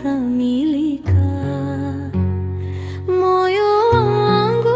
Hujakamilika. Moyo wangu.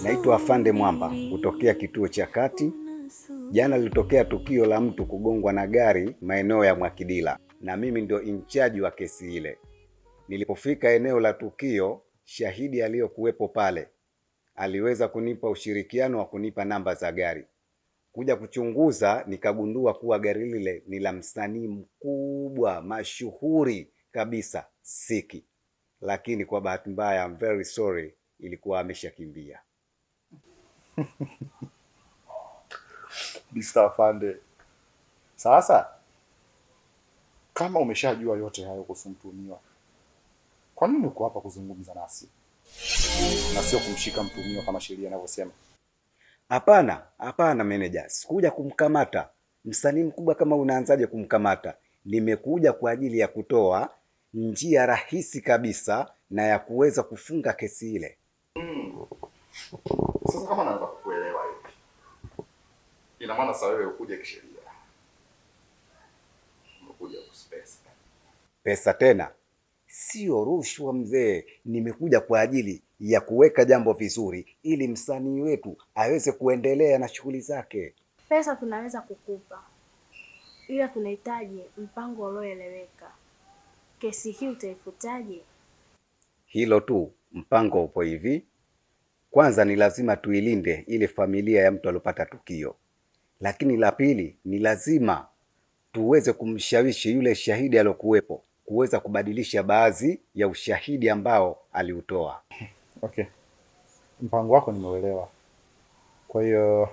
Naitwa Afande Mwamba kutokea kituo cha kati. Jana lilitokea tukio la mtu kugongwa na gari maeneo ya Mwakidila, na mimi ndio in-charge wa kesi ile. Nilipofika eneo la tukio, shahidi aliyokuwepo pale aliweza kunipa ushirikiano wa kunipa namba za gari. Kuja kuchunguza, nikagundua kuwa gari lile ni la msanii mkubwa mashuhuri kabisa Siki, lakini kwa bahati mbaya, I'm very sorry, ilikuwa ameshakimbia. Mr. Afande. Sasa kama umeshajua yote hayo kuhusu mtuhumiwa, kwa nini uko hapa kuzungumza nasi na sio kumshika mtuhumiwa kama sheria inavyosema? Hapana, hapana meneja, sikuja kumkamata msanii mkubwa. Kama unaanzaje kumkamata? Nimekuja kwa ajili ya kutoa njia rahisi kabisa na ya kuweza kufunga kesi ile. Sasa kama naanza kukuelewa hivi, ina maana sasa wewe ukuja kisheria, umekuja kuhusu pesa. Pesa tena sio rushwa mzee, nimekuja kwa ajili ya kuweka jambo vizuri ili msanii wetu aweze kuendelea na shughuli zake. Pesa tunaweza kukupa, ila tunahitaji mpango ulioeleweka. Kesi hii utaifutaje? Hilo tu, mpango upo hivi. Kwanza ni lazima tuilinde ile familia ya mtu aliyopata tukio, lakini la pili ni lazima tuweze kumshawishi yule shahidi aliyokuwepo kuweza kubadilisha baadhi ya ushahidi ambao aliutoa. Okay, mpango wako nimeuelewa. Kwa hiyo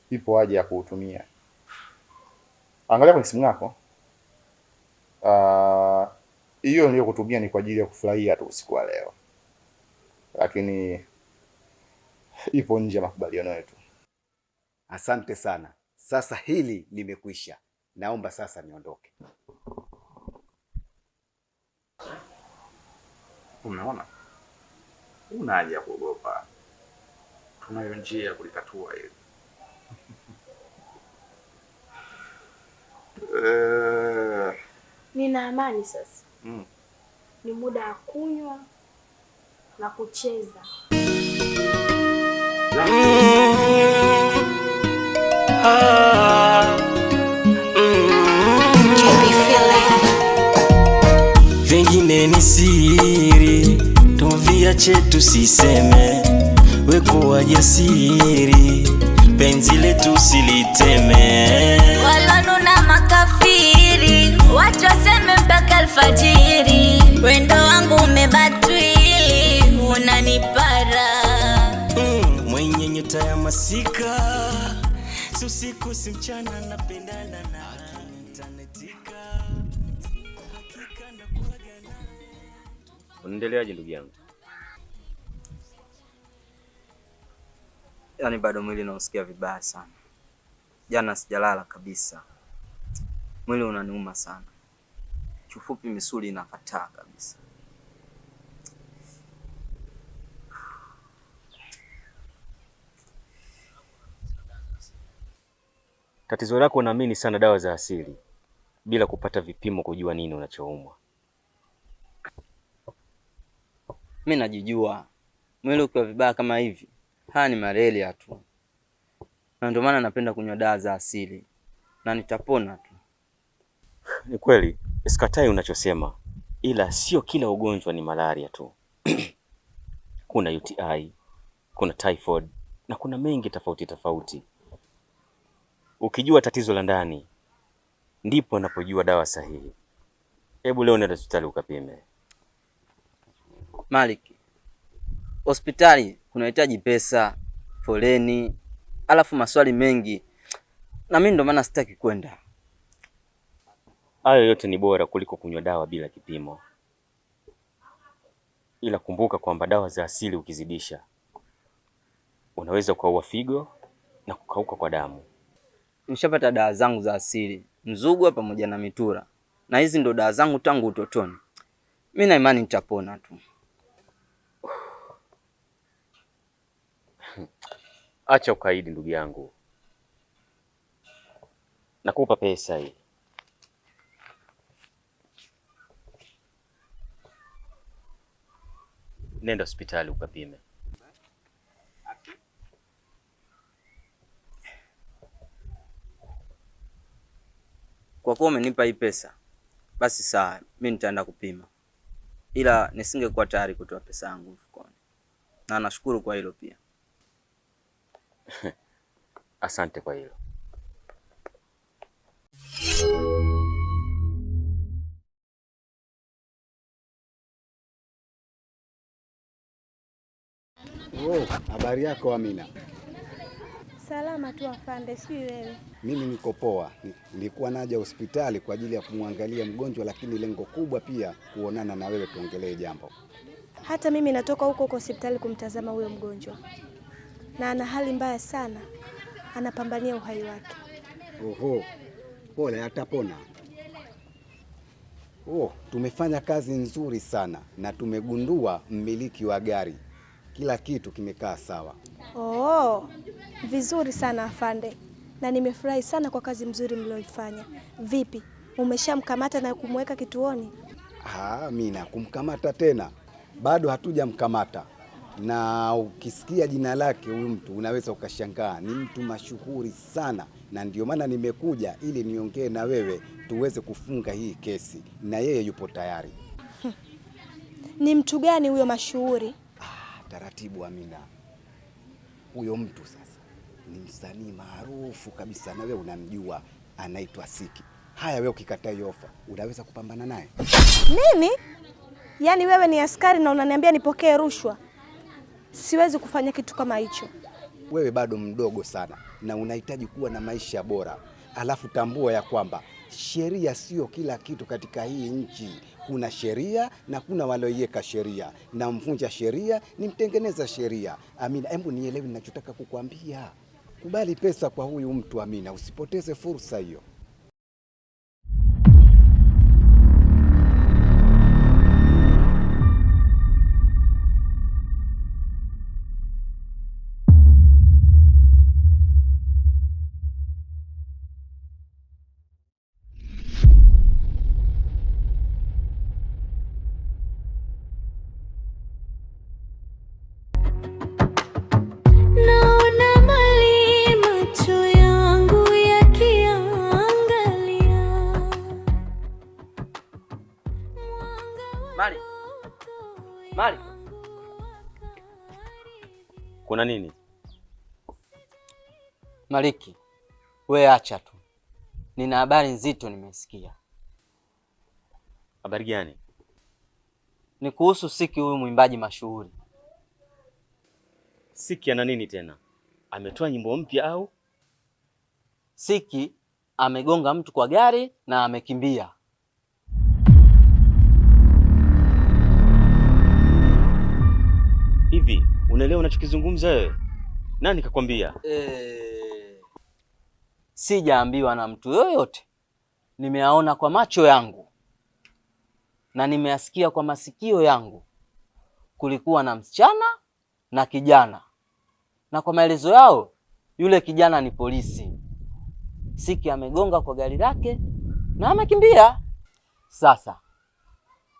ipo haja ya kuutumia. Angalia kwenye simu yako. Hiyo niliyokutumia ni kwa ajili ya kufurahia tu usiku wa leo, lakini ipo nje ya makubaliano yetu. Asante sana. Sasa hili limekwisha, naomba sasa niondoke. Unaona, una haja ya kuogopa, tunayo njia ya kulitatua hili. Nina amani sasa. Ni muda wa kunywa na kucheza. Vingine ni siri, tuviache tusiseme, wekuwa jasiri, penzi letu siliteme. Walonuna makafiri, watu waseme mpaka alfajiri, wendo wangu umebatwili, unanipara. Mwenye nyota ya masika, si usiku si mchana, napendana na akiniitanetika. Unaendeleaje ndugu yangu? Yaani bado mwili nausikia vibaya sana. Jana sijalala kabisa, mwili unaniuma sana. Kiufupi misuli inakataa kabisa. Tatizo lako unaamini sana dawa za asili bila kupata vipimo kujua nini unachoumwa. Mi najijua mwili ukiwa vibaya kama hivi, haya ni malaria tu, na ndio maana napenda kunywa dawa za asili na nitapona tu. Ni kweli, sikatai unachosema, ila sio kila ugonjwa ni malaria tu. Kuna UTI, kuna typhoid na kuna mengi tofauti tofauti. Ukijua tatizo la ndani, ndipo unapojua dawa sahihi. Hebu leo nenda hospitali ukapime. Malik, hospitali kunahitaji pesa, foleni, alafu maswali mengi, na mimi ndo maana sitaki kwenda. Hayo yote ni bora kuliko kunywa dawa bila kipimo. Ila kumbuka kwamba dawa za asili ukizidisha, unaweza ukaua figo na kukauka kwa damu. Nishapata dawa zangu za asili, mzugwa pamoja na mitura, na hizi ndo dawa zangu tangu utotoni. Mimi na imani nitapona tu. Acha ukaidi ndugu yangu, nakupa pesa hii. Nenda hospitali ukapime. Kwa kuwa umenipa hii pesa, basi sawa, mi nitaenda kupima, ila nisingekuwa tayari kutoa pesa yangu mfukoni, na nashukuru kwa hilo pia. Asante kwa hilo. Oh, habari yako Amina? Salama tu afande, sijui wewe. Mimi niko poa. Nilikuwa naja hospitali kwa ajili ya kumwangalia mgonjwa, lakini lengo kubwa pia kuonana na wewe tuongelee jambo. Hata mimi natoka huko huko hospitali kumtazama huyo mgonjwa, na ana hali mbaya sana, anapambania uhai wake. Oho, pole, atapona. Oh, tumefanya kazi nzuri sana na tumegundua mmiliki wa gari. Kila kitu kimekaa sawa. Oh, vizuri sana afande, na nimefurahi sana kwa kazi mzuri mlioifanya. Vipi, umeshamkamata na kumweka kituoni? Ah, Amina, kumkamata tena bado hatujamkamata, na ukisikia jina lake huyu mtu unaweza ukashangaa, ni mtu mashuhuri sana, na ndio maana nimekuja ili niongee na wewe tuweze kufunga hii kesi, na yeye yupo tayari. Ni mtu gani huyo mashuhuri? Ah, taratibu Amina, huyo mtu sasa ni msanii maarufu kabisa, na wewe unamjua, anaitwa Siki. Haya, wewe ukikataa hiyo ofa unaweza kupambana naye? Mimi? Yaani wewe ni askari na unaniambia nipokee rushwa? Siwezi kufanya kitu kama hicho. Wewe bado mdogo sana na unahitaji kuwa na maisha bora. Alafu tambua ya kwamba sheria sio kila kitu katika hii nchi. Kuna sheria na kuna walioiweka sheria, na mvunja sheria ni mtengeneza sheria. Amina, hebu nielewe ninachotaka kukwambia. Kubali pesa kwa huyu mtu Amina, usipoteze fursa hiyo. Naona mbali macho yangu yakiangalia. Mali, Mali, Kuna nini? Maliki, we acha tu, nina habari nzito nimesikia. Habari gani? Ni kuhusu Siki, huyu mwimbaji mashuhuri. Siki ana nini tena? Ametoa nyimbo mpya au? Siki amegonga mtu kwa gari na amekimbia. Hivi unaelewa unachokizungumza wewe? Nani kakwambia? Sijaambiwa na mtu yoyote, nimeyaona kwa macho yangu na nimeyasikia kwa masikio yangu. Kulikuwa na msichana na kijana, na kwa maelezo yao yule kijana ni polisi. Siki amegonga kwa gari lake na amekimbia. Sasa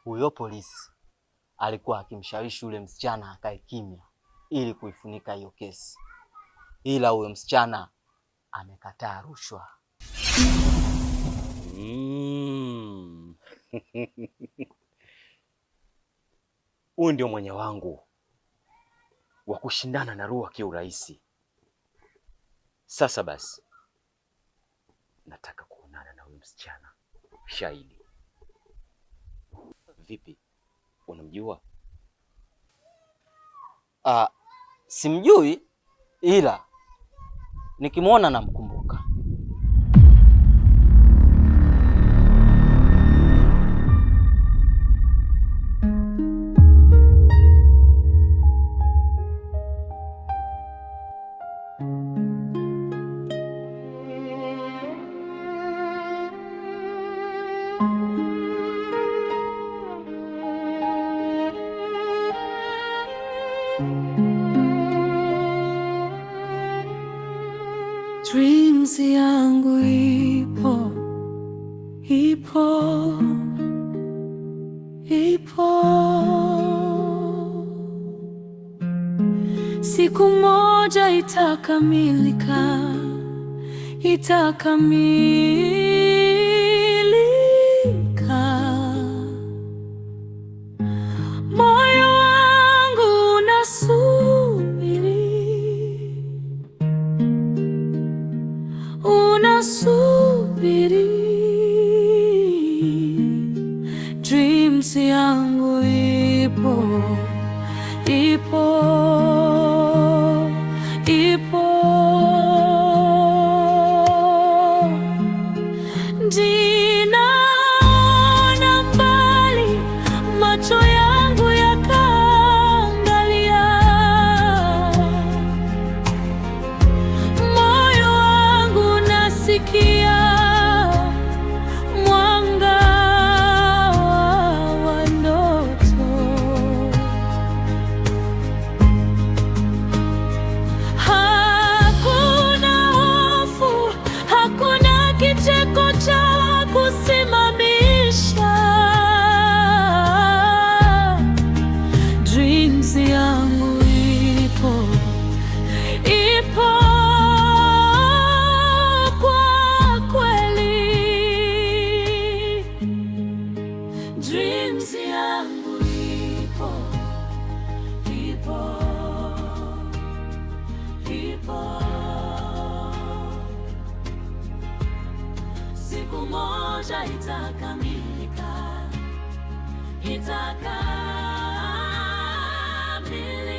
huyo polisi alikuwa akimshawishi yule msichana akae kimya ili kuifunika hiyo kesi, ila huyo msichana amekataa rushwa. Mm. Huyu ndio mwenye wangu wa kushindana na Rua kiurahisi. Sasa basi, nataka kuonana na huyu msichana shahidi. Vipi, unamjua? Ah, simjui ila nikimwona namkumbuka. Dreams yangu ipo, ipo, ipo. Siku moja itakamilika, itakamilika. Moyo wangu unasubiri, unasubiri. Dreams yangu ipo, ipo, ipo. Ninaona mbali, macho yangu yakaangalia, moyo wangu nasikia mwanga wa ndoto. Hakuna hofu, hakuna kicheko cha kusimamisha. Dreams yangu ipo, ipo kwa kweli. Dreams yangu ipo, ipo, ipo. Siku moja itakamilika, itakamilika.